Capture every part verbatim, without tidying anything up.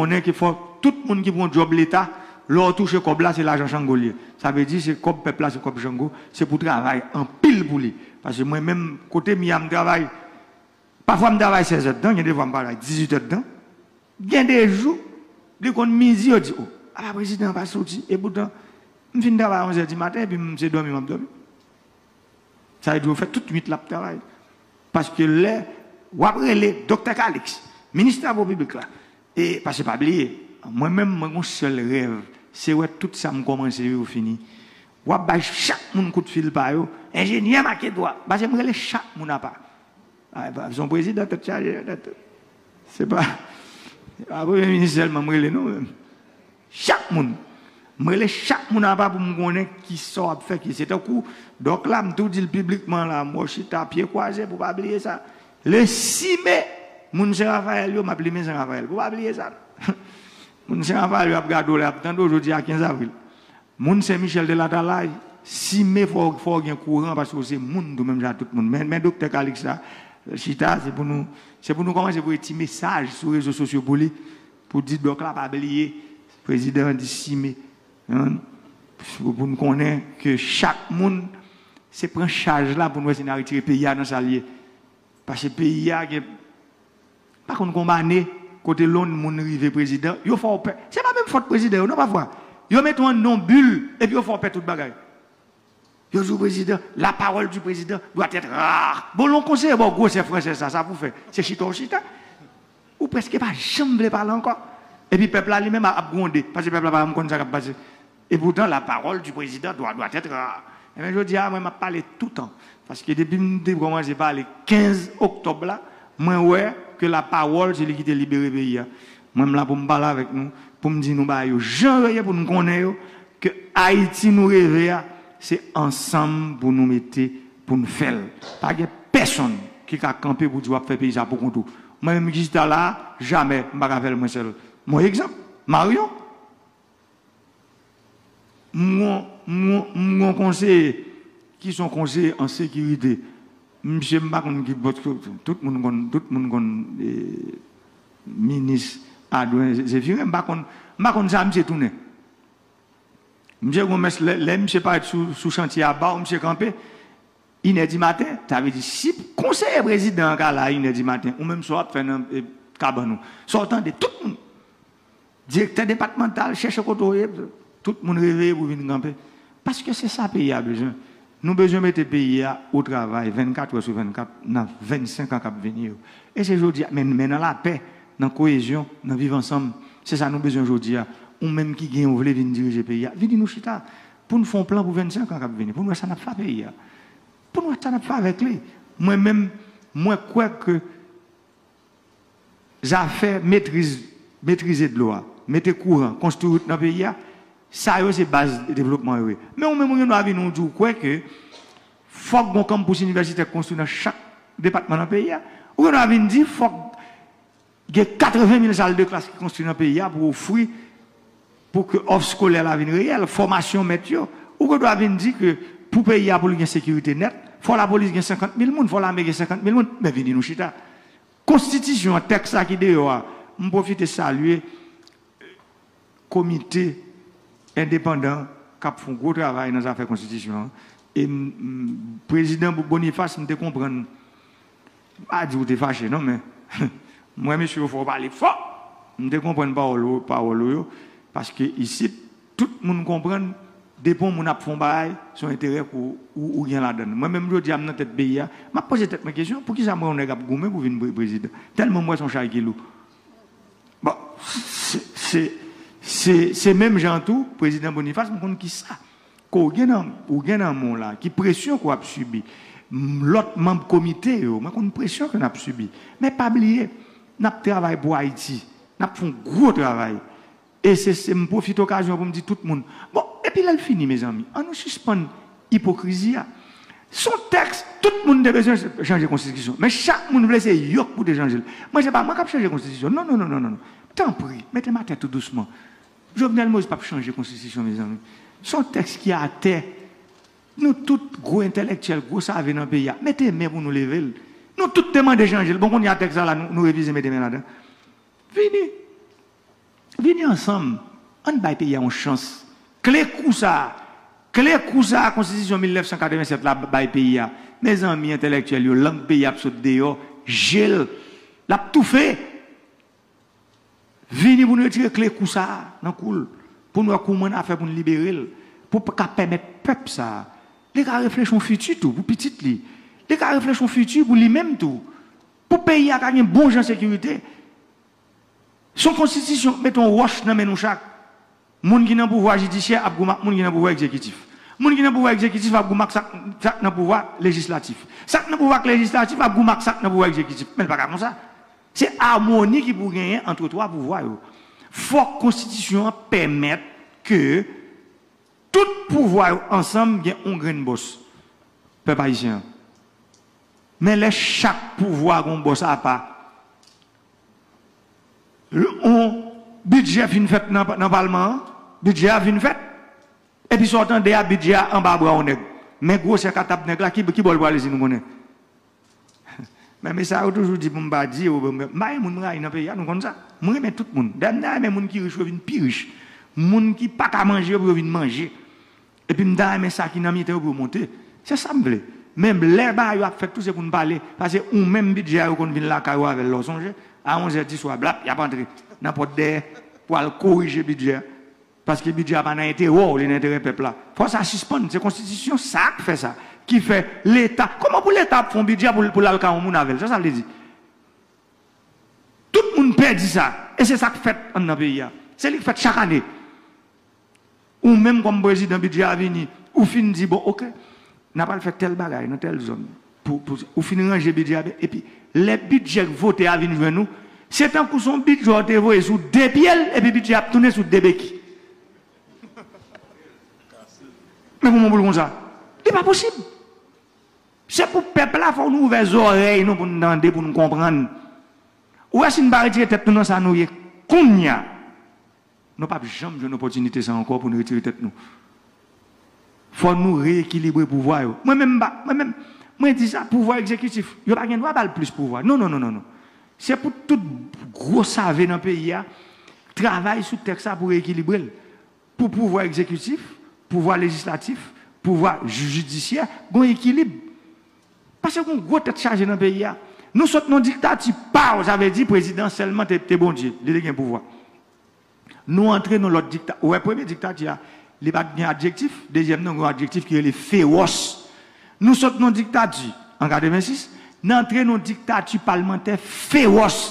konnen ke fò tout moun ki pran djòb Leta, lè w touche kòb la, se lajan Chango l ye. Sa vle di, se kòb pèp la, se kòb Chango, se pou travay anpil pou li. Paske mwen menm, kote m ye a, m travay, pafwa m travay sèz èdtan, gen de fwa m travay dizuit èdtan. Gen de jou, li konn midi, yo di, o, apa prezidan an pa soti. Epoutan, m fin travay onzè di maten, epi m se dòmi m ap dòmi. Sa vle di, yo fè tout nwit l ap travay. Paske lè w ap rele Doktè Calixte, minis Travo Piblik la, e paske pa bliye, mwen menm, mwen gon sèl rèv, se wè tout sa m kòmanse yo fini. W ap bay chak moun kout fil pa yo, enjenyè make dwa, paske m rele chak moun apa. A, e pa, se yon prezidan tèt chaje, tèt. Se pa, se pa premye minis sèlman m rele, non, menm. Chak moun. M rele chak moun apa pou m konnen ki sa w ap fè, ki se tankou dòk la, m tou di l piblikman la, m wè w chita, pye kwaze, pou w pa bliye sa. Le sis me, moun Sen Rafayèl yo, m ap limen Sen Rafayèl. Pou w pa bliye sa. Moun Sen Rafayèl yo ap gade w la, y ap tande w jodi a kenz avril. Moun Sen Michèl de Latalay, sis me fò, fò w gen kouran, paske w se moun tou menm jan ak tout moun. Men, men Doktè Calixte la, chita, se pou nou, se pou nou kòmanse voye ti mesaj sou rezo sosyo pou li, pou di dòk la pa bliye, prezidan an di sis me. Hein? Pou, pou n konnen ke chak moun, se pran chaj la pou n wè si n a retire peyi a nan sa l ye. Paske peyi a gen, pa konn konbane, kote lonn moun rive prezidan, yo fè w pè. Se pa menm fòt prezidan yo, non, pafwa. Yo mete w anndan yon bil, epi yo fè w pè tout bagay. Yo di w prezidan, la parole du président doit être rare. Bon, lè yon konseye ba w gwosè fransèz sa, sa pou w fè. Se chita w chita. Ou prèske pa janm vle pale ankò. Epi pèp la li menm ap gwonde, paske pèp la pa janm konn sa k ap pase. Epoutan, la parole du président doit, doit être rare. Ebyen, jodi a, mwen, m ap pale toutan. Paske depi m te kòmanse pale kenz oktòb la, mwen wè ke lapawòl, se li ki te libere peyi a. Mwen, m la pou m pale avèk nou, pou m di nou bagay yo jan yo ye, pou nou konnen yo, ke Ayiti nou reve a, se ansanm pou nou mete, pou nou fè l. Pa gen pèsonn ki ka kanpe pou di w ap fè peyi sa pou kont ou. Mwen menm ki chita la a, jamè, m pa ka fè l mwen sèl. Mwen egzanp, Marion. M gon, m gon, m gon konseye ki se yon konseye an sekirite. Misye, m pa konn ki bòt, tout moun konn, tout moun konn, eh, minis Adwen Zefiren, m pa konn, m pa konn sa misye tounen. Misye gon mès, lè, lè misye parèt sou, sou chantye a, ba w misye kanpe, inè di maten, sa vle di si konseye prezidan an ka la a inè di maten, ou menm sa w ap fè nan, eh, kabann ou? Sa w tande, tout moun, direktè depatmantal, chèche kote w ye, tout moun reveye pou vin kanpe. Paske se sa peyi a bezwen. Nou bezwen mete peyi a o travay vennkat è sou vennkat nan vennsenk an k ap vini yo. E se jodi a, men, men nan lapè, nan koyezyon, nan viv ansanm. Se sa nou bezwen jodi a. Ou menm ki gen, ou vle vin dirije peyi a, vini nou chita. Pou n fè yon plan pou vennsenk an k ap vini. Pou n wè sa n ap fè a peyi a. Pou n wè sa n ap fè avèk li. Mwen menm, mwen kwè ke zafè metriz, metrize dlo a, mete kouran, konstwi wout nan peyi a, sa yo se baz devlopman yo ye. Men ou menm ou gen dwa vin ou di w kwè ke fòk gon kanpous inivèsitè konstwi nan chak depatman nan peyi a. Ou gen dwa vin di fòk gen katreven mil sal de klas ki konstwi nan peyi a pou ofri, pou ke òf skolè la vin reyèl, fòmasyon mèt yo. Ou gen dwa vin di ke pou peyi a pou l gen sekirite nèt, fò lapolis gen senkant mil moun, fò lame gen senkant mil moun. Men vini nou chita. Konstitisyon an, tèks la ki deyò a, m pwofite salye komite endepandan k ap fè yon gwo travay nan zafè konstitisyon an. E m, m, prezidan Boniface, m te konprann, m pa di w te fache non, men m wè mesye yo fè w pale fò. M te konprann pawòl ou, pawòl ou yo, paske isit, tout moun konprann, depi yon moun ap fè yon bagay, se yon enterè ke w, ou, ou gen ladan l. Mwen menm, jodi a, m nan tèt peyi a, m ap poze tèt mwen kesyon, poukisa m wè yon nèg ap goumen pou vin pre-, prezidan? Tèlman m wè se yon chay ki lou. Bon, se, se, se, se menm jan tou, prezidan Boniface, m konn kisa. Ke w gen nan, ou gen nan men w la, ki presyon ke w ap sibi. M, lòt manm komite yo, mwen konn presyon ke n ap sibi. Men pa bliye, n ap travay pou Ayiti. N ap fè yon gwo travay. E se, se m pwofite okazyon pou m di tout moun. Bon, epi lè l fini, mezanmi, an nou sispann ipokrizi a. Se yon tèks, tout moun te bezwen chanje konstitisyon. Men chak moun vle se yo k pou te chanje l. Mwen, se pa mwen k ap chanje konstitisyon. Non, non, non, non, non, non. Tanpri, mete m atè tou dousman. Jovenel Moïse p ap chanje konstitisyon, mezanmi. Se yon tèks ki atè. Nou tout gwo entèlektyèl, gwo save nan peyi a, mete men pou nou leve l. Nou tout te mande chanje l. Bon, kounye a tèks la, la, nou, nou refize mete men ladan. Fini. Vini ansanm, ann bay peyi a yon chans. Kle kou sa a, kle kou sa a konstitisyon mil nèf san katrevennsèt la bay peyi a. Mezanmi, entèlektyèl yo, lang peyi a ap sot deyò, je l, l ap toufe. Vini pou n retire kle kou sa a nan kou l, pou n wè kouman n a fè pou n libere l, pou ka pèmèt pèp sa a, li ka reflechi yon fiti tou pou pitit li, li ka reflechi yon fiti pou li menm tou, pou peyi a ka gen bon jan sekirite. Se yon konstitisyon k mete yon wòch nan men nou chak. Moun ki nan pouvwa jidisyè ap goumen ak moun ki nan pouvwa egzekitif. Moun ki nan pouvwa egzekitif ap goumen ak sa, sa k nan pouvwa lejislatif. Sa k nan pouvwa lejislatif ap goumen ak sa k nan pouvwa egzekitif. Men l pa ka konsa. Se amoni ki pou genyen ant twa pouvwa yo. Fòk konstitisyon an pèmèt ke tout pouvwa yo ansanm gen yon grenn bòs. Pèp ayisyen an. Men lè chak pouvwa gen yon bòs apa, yon bidjè fin fèt nan, nan palman an, bidjè a fin fèt, epi sa w tande a, bidjè a anba bra yon nèg. Men gwosè katab nèg la, ki, ki bò l prale si nou konnen? Men mesye sa yo toujou di pou m pa di yo, m pa gen moun m rayi nan peyi a, nou konn sa. Mwen renmen tout moun. Dayè m ta renmen moun ki rich yo vin pi rich. Moun ki pa ka manje yo pou yo vin manje. Epi m ta renmen sa ki nan mitan yo pou yo monte. Se sa m vle. Men lè bagay yo ap fèt tou se pou n pale. Paske ou menm bidjè a yo konn vin lakay ou avè l la, w sonje? A onzè di swa, blap, y ap antre nan pòt dèyè pou al korije bidjè a. Paske bidjè a pa nan enterè w, li nan enterè pèp la. Fò sa sispann. Se konstitisyon sa k fè sa. Ki fè Leta. Kòman pou Leta ap fè yon bidjè pou, pou l al kay yon moun avè l? Se sa l te di. Tout moun pèdi sa. E se sa k fèt anndan peyi a. Se li k fèt chak ane. Ou menm kòm prezidan, bidjè a vini, ou fin di, bon, oke, n a pral fè tèl bagay nan tèl zòn. Pou, pou, ou fin ranje bidjè a byen, epi lè bidjè k vote a vin jwenn ou, se tankou se yon bidjè w te voye sou de pye l, epi bidjè a ap tounen sou de beki. Men kòman pou l konsa? Li pa posib. Se pou pèp la, fò nou ouvè zòrèy nou pou n tande, pou n konprann. Ou wè, si n pa retire tèt nou nan sa nou ye kounye a, nou p ap janm jwenn opòtinite sa ankò pou n retire tèt nou. Fò nou reyekilibre pouvwa yo. Mwen menm, m pa, mwen menm, mwen di sa, pouvwa egzekitif, yo pa gen dwa ba l plis pouvwa. Non, non, non, non, non. Se pou tout gwo save nan peyi a travay sou tèks sa pou reyekilibre l. Pou pouvwa egzekitif, pouvwa lejislatif, pouvwa jidisyè, gon ekilib. Paske gon gwo tèt chaje nan peyi a. Nou sot nan diktati, paw, sa vle di prezidan sèlman te, te Bondye, li te gen pouvwa. Nou antre nan lòt dikta-, ou wè premye diktati a, li pa t gen adjektif, dezyèm nan gon adjektif ki rele fewòs. Nou sot nan diktati an katrevensis, n antre nan diktati palmantè fewòs.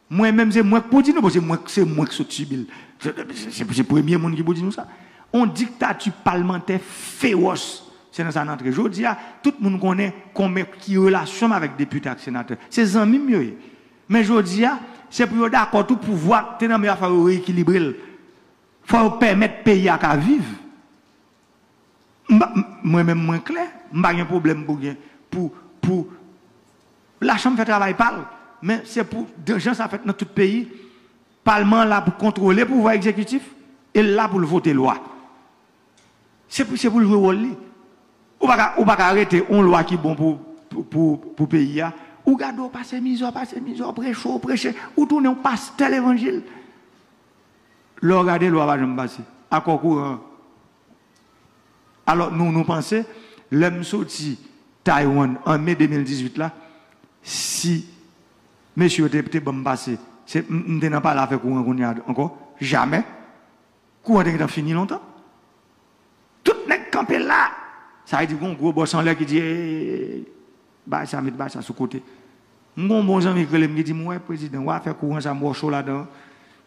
Mwen menm, se mwen k pou di nou, bon, se mwen, se mwen k sot sibi l. Se, se, se, se premye moun ki pou di nou sa. On diktati palmantè fewòs. Se nan sa n antre. Jodi a, tout moun konnen konbyen ki relasyon m avèk depite ak senatè. Se zanmi m yo ye. Men jodi a, se pou yo dakò tou pouvwa k te nan men yo a, fò yo reyekilibre l. Fò yo pèmèt peyi a ka viv. M pa, m, mwen menm, mwen klè, m pa gen pwoblèm pou gen, pou, pou lachanm fè travay pa l, men se pou, de jan sa fèt nan tout peyi, palman an la pou kontwole pouvwa egzekitif, e l la pou l vote lwa. Se pou, se pou l jwe wòl li. Ou pa ka, ou pa ka rete yon lwa ki bon pou, pou, pou, pou peyi a. Ou gade w pase mizè, w pase mizè, w preche, w preche, ou tounen yon pastè levanjil. Lè w gade lwa pa janm pase. Akò kouran an. Alò, nou, nou panse, lè m soti Taiwan an me de mil dizuit la, si mesye yo te, te ban m pase, se, m, m te nan pale afè kouran kounye a ankò? Jamè. Kouran te gentan fini lontan. Tout nèg kanpe la. Sa vle di, gon gwo bòs anlè ki di, "Ey, ey, ey, ey, bagay sa, met bagay sa sou kote." M gon bon zanmi ki rele m, ki di m, "Wè, prezidan, wè afè kouran sa, m wè w cho ladan.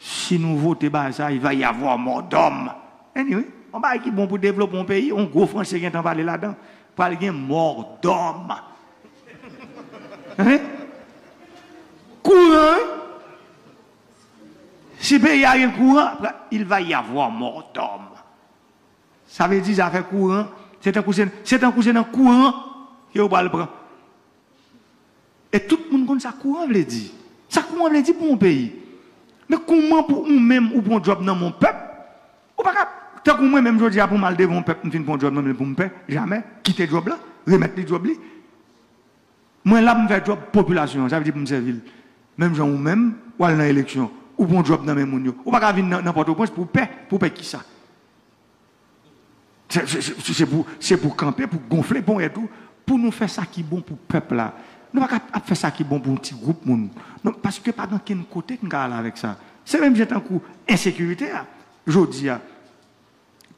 Si nou vote bagay sa, il va y avoir mort d'homme." Anyway, yon bagay ki bon pou devlope yon peyi, yon gwo franse gentan pale ladan. Pral gen mort d'homme. Hein? Kouran, wi. Si peyi a gen kouran, il va y avoir mort d'homme. Sa vle di zafè kouran, se tankou se, se tankou se nan kouran ke yo pral pran. E tout moun konn sa kouran vle di. Sa kouran vle di pou yon peyi. Men kouman pou ou menm ou pran djòb nan men yon pèp? Ou pa ka, tankou mwen menm jodi a pou m al devan yon pèp, m fin pran djòb nan men l pou m pè, jamè, kite djòb la, remèt li djòb li. Mwen la pou m fè djòb popilasyon an, sa vle di pou m sèvi l. Menm jan ou menm, w al nan eleksyon, Ou pran djòb nan men moun yo. Ou pa ka vin nan, nan Pòtoprens pou pè. Pou pè kisa? Se, se, se, se pou, se pou kanpe, pou gonfle ponyèt ou, pou nou fè sa ki bon pou pèp la. Nou pa ka ap fè sa ki bon pou yon ti gwoup moun. Non, paske pa gen kenn kote k n ka al avèk sa. Se menm jan tankou ensekirite a, jodi a.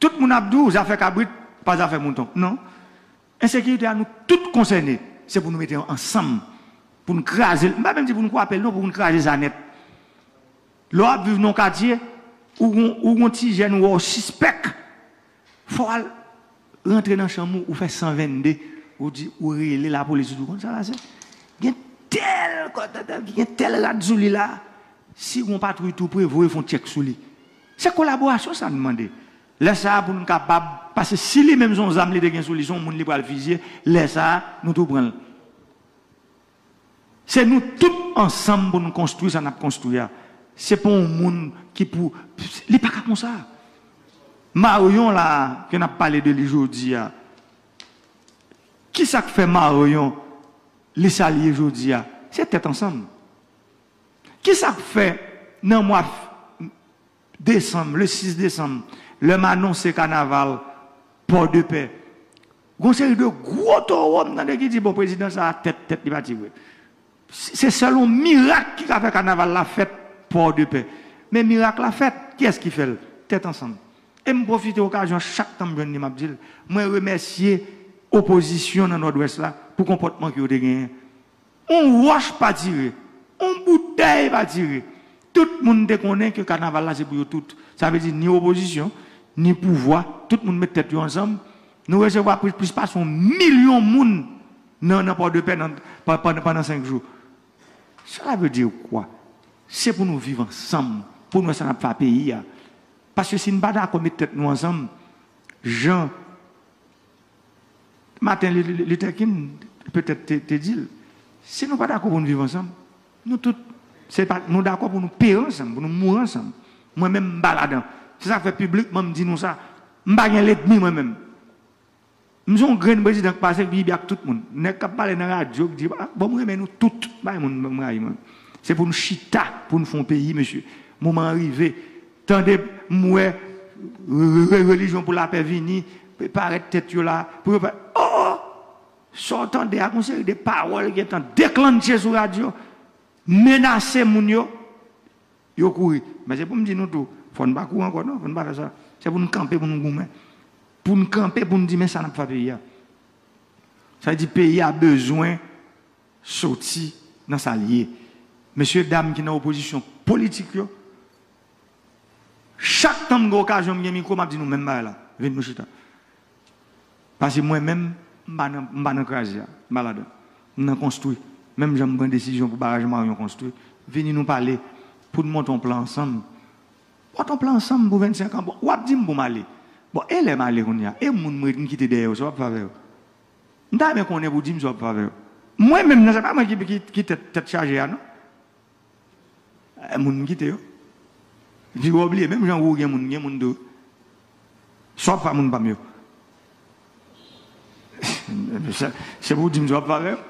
Tout moun ap di w zafè kabrit, pa zafè mouton. Non. Ensekirite a, nou tout konsène. Se pou nou mete ansanm, pou n kraze l. M pa menm di pou n kwape l, non, pou n kraze sa nèt. Lè w ap viv nan yon katye, ou gon, ou gon ti jèn ou wè w sispèk, fò w al rantre nan chanm ou, ou fè san vennde, ou di, ou rele lapolis, ou di, "Konn sa pase? Gen tèl, gen tèl rad sou li la." Si gon patwouy tou pre, voye fè yon tchèk sou li. Se kolaborasyon sa n mande. Lè sa a, pou n kapab, paske si li menm se yon zam li te gen sou li, se yon moun li pral fizye, lè sa a, nou tou pran l. Se nou tout ansanm pou n konstwi sa n ap konstwi a. Se pa yon moun ki pou, li pa ka konsa. Maryon la, ke n ap pale de li jodi a, ki sa k fè Maryon, li sa l ye jodi a? Se tèt ansanm. Ki sa k fè nan mwa desanm, le sis desanm, lè m anonse kanaval Pòdepè, gon seri de gwo towo m tande ki di, "Bon, prezidan sa a, tèt, tèt li pati vre." Se sèl yon mirak ki ka fè kanaval la fèt Pòdepè. Men mirak la fèt, kiyès ki fè l? Tèt ansanm. E m pwofite okazyon, chak tan m jwenn li, m ap di l, mwen remèsye opozisyon nan Nòdwès la pou konpòtman ke yo te genyen. Yon wòch pa tire, yon boutèy pa tire. Tout moun te konnen ke kanaval la se pou yo tout. Sa vle di ni opozisyon, ni pouvwa, tout moun met tèt yo ansanm. Nou resevwa plis, plis pase yon milyon moun nan, nan Pòdepè nan, pa- pandan, pandan senk jou. Cela veut dire quoi? Se pou nou viv ansanm, pou nou wè sa n ap fè a peyi a. Paske si n pa dakò met tèt nou ansanm, jan Martin Luther King petèt te, te di l, si nou pa dakò pou nou viv ansanm, nou tout, se pa, nou dakò pou nou peri ansanm, pou nou mouri ansanm. Mwen menm, m pa ladan. Se sa k fè piblikman m di nou sa. M pa gen lènmi mwen menm. M se yon grenn prezidan k pase, k pi byen ak tout moun. Nèg k ap pale nan radyo, k di, "Ah, bon, m renmen nou tout." M pa gen moun m rayi, mwen. Se pou n chita, pou n fè yon peyi, mesye. Moman an rive. Tande, m wè re- re- relijyon pou lapè vini, parèt tèt yo la, pou yo pa, oh, oh! Sa w tande a, gon seri de pawòl gentan deklannche sou radyo, menase moun yo, yo kouri. Men se pou m di nou tou, fò n pa kouri ankò, non, fò n pa fè sa. Se pou n kanpe, pou n goumen. Pou n kanpe, pou n di, men sa n ap fè peyi a. Sa vle di, peyi a bezwen soti nan sa l ye. Mesye dam ki nan opozisyon politik yo, chak tan m gen okazyon, m gen mikwo, m ap di nou menm bagay la. Vin nou chita. Paske mwen menm, m pa nan, m pa nan kraze a. M pa ladan. M nan konstwi. Menm jan m pran desizyon pou baraj Maryon konstwi, vini nou pale, pou n monte yon plan ansanm. Monte yon plan ansanm pou vennsenk an. Bon, w ap di m pou m ale. Bon, e lè m ale kounye a? E moun mwen m kite dèyè yo, sa w ap fè avè yo? M ta renmen konnen pou di m sa w ap fè avè yo. Mwen menm nan, se pa mwen ki, ki, ki tèt, tèt chaje a, non. Eh, moun m kite yo. Epi w obliye, menm jan ou gen moun, gen moun tou. Sa w ap fè a moun pa m yo? Se, se pou w di m sa w ap fè avè yo.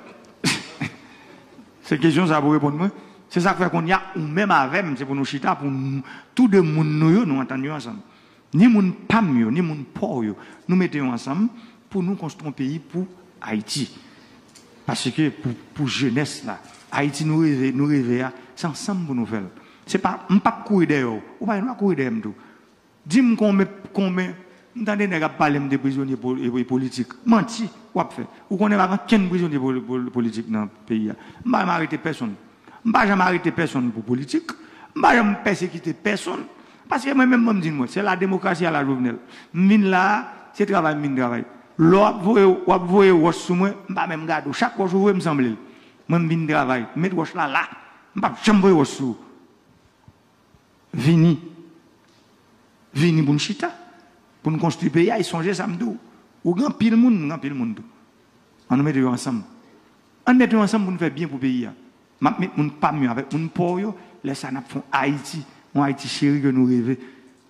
Se kesyon sa pou w reponn mwen. Se sa k fè kounye a, ou menm avè m, se pou nou chita, pou nou, tou de moun nou yo, nou antann yo ansanm. Ni moun pa m yo, ni moun pa w yo. Nou mete yo ansanm pou nou konstwi yon peyi pou Ayiti. Paske pou, pou jenès la, Ayiti nou reve, nou reve a, se ansanm pou nou fè l. Se pa, m p ap kouri dèyè w. Ou pa gen dwa kouri dèyè m tou. Di m konbyen, konbyen, m tande nèg ap pale m de prizonye po- e- e- politik. Manti w ap fè. Ou konnen pa gen kenn prizonye poli- poli- politik nan peyi a. M pa janm arete pèsonn. M pa janm arete pèsonn pou politik. M pa janm pèsekite pèsonn. Paske mwen menm, mwen m di nou, se la demokrasi a la Jovenel. M vin la a, se travay m vin travay. Lè w ap voye, w ap voye wòch sou mwen, m pa menm gade w. Chak wòch ou voye m sanble l. Mwen m vin travay. M met wòch la la. M p ap janm voye wòch sou ou. Vini. Vini pou n chita. Pou n konstwi peyi a, e sonje sa m di w. Ou gen anpil moun, m gen anpil moun tou. Ann nou mete yo ansanm. Ann mete yo ansanm pou n fè byen pou peyi a. M ap met moun pa m yo avèk moun pa w yo. Lè sa a, n ap fè yon Ayiti. Yon Ayiti cheri ke nou reve.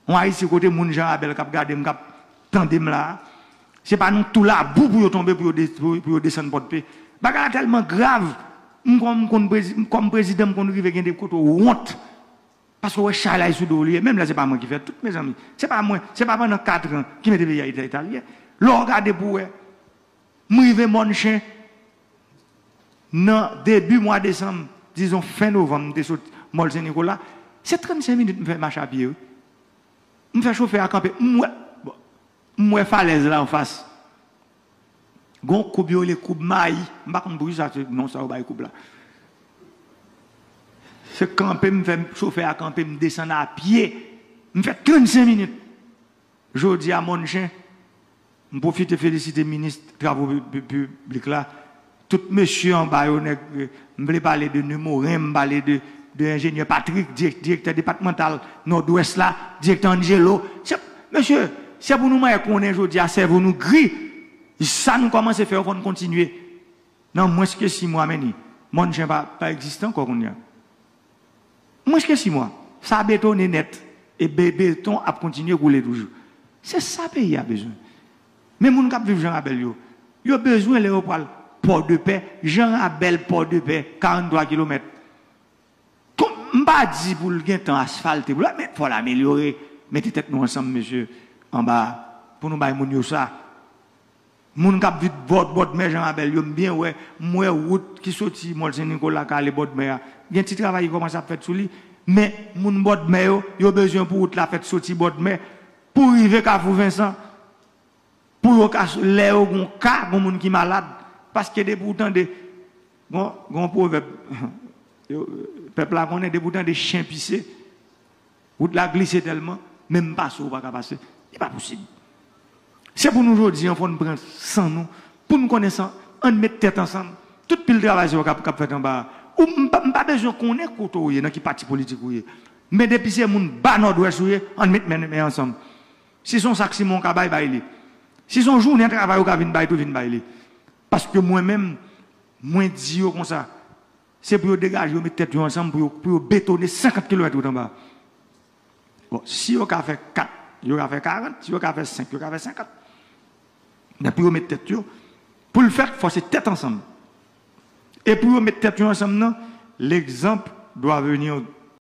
Yon Ayiti kote moun jan Abèl k ap gade m, k ap tande m la a, se pa nan tou labou pou yo tonbe, pou yo de- pou, pou yo desann Pòdpe. Bagay la tèlman grav. M, kòm, m konn prezi- kòm prezidan, m konn rive gen de kote w wont. Paske w wè chay la e sou do w li ye. Menm lè se pa mwen ki fè tout, mezanmi. Se pa mwen, se pa pandan kat an ki mete peyi a eta, eta l ye. Lè w gade pou w wè, m rive Mòn Chen nan debi mwa desanm, dizon fen novanm, m te sot Mòl Sen Nikola. Se trannsenk minit m fè mache a pye, wi. M fè chofè a kanpe. M wè, bon, m wè falèz la anfas. Gon koub yo rele koub mayi. M pa konn poukisa se non sa yo bay koub la. Se kanpe m fè chofè a kanpe, m desann a pye. M fè trannsenk minit. Jodi a Mòn Chen, m pwofite felisite minis travo pi- pi- piblik la. Tout mesye anba yo, nèg, eh, m vle pale de Nemorin, m pale de, de enjenyè Patrick, dirèk- direktè depatmantal Nòdwès la, direktè Angelo. Se, mesye, se pou nou mwen konnen jodi a, sèvo nou gri. Sa nou kòmanse fè yo fò n kontinye. Nan mwens ke sis mwa, men ni Mòn Chen pa, pa egziste ankò kounye a. Mwens ke sis mwa. Sa betone nèt. E be- beton ap kontinye koule toujou. Se sa peyi a bezwen. Men moun k ap viv Jan Rabèl yo, yo bezwen lè yo pral Pòdepè. Jan Rabèl, Pòdepè, karanntwa kilomèt. Kon- M pa di pou l gentan asfalte, pou l, men fò l amelyore. Mete tèt nou ansanm, mesye, anba, pou nou bay moun yo sa. Moun k ap viv bò, bòdmè Jan Rabèl yo, m byen wè, m wè wout ki soti Mòl Sen Nikola k ale bòdmè a. Gen ti travay ki kòmanse ap fèt sou li, men moun bòdmè yo, yo bezwen pou wout la fèt soti bòdmè, pou rive Kafou Vensan, pou yo ka, lè yo gon ka, gon moun ki malad. Paske depi w tande, gon, gon pwovèb, yo, pèp la konnen, depi w tande chen pise, wout la glise tèlman, menm pase w pa ka pase. Li pa posib. Se pou nou jodi an, fò n pran san nou, pou n konnen san, ann met tèt ansanm. Tout pil travay sa yo k ap, k ap fèt anba a. Ou, m pa, m pa bezwen konnen kote w ye, nan ki pati politik ou ye. Men depi se moun ba Nòdwès ou ye, ann met men, men ansanm. Si se yon sak siman w ka bay, bay li. Si se yon jounen travay ou ka vin bay tou, vin bay li. Paske mwen menm, mwen di yo konsa, se pou yo degaje yo, met tèt yo ansanm, pou yo, pou yo betone senkant kilomèt wout anba. Bon, si yo ka fè kat, yo ka fè karant, si yo ka fè senk, yo ka fè senkant. Men pou yo met tèt yo, pou l fèt, fò se tèt ansanm. E pou yo met tèt yo ansanm nan, l'exemple doit venir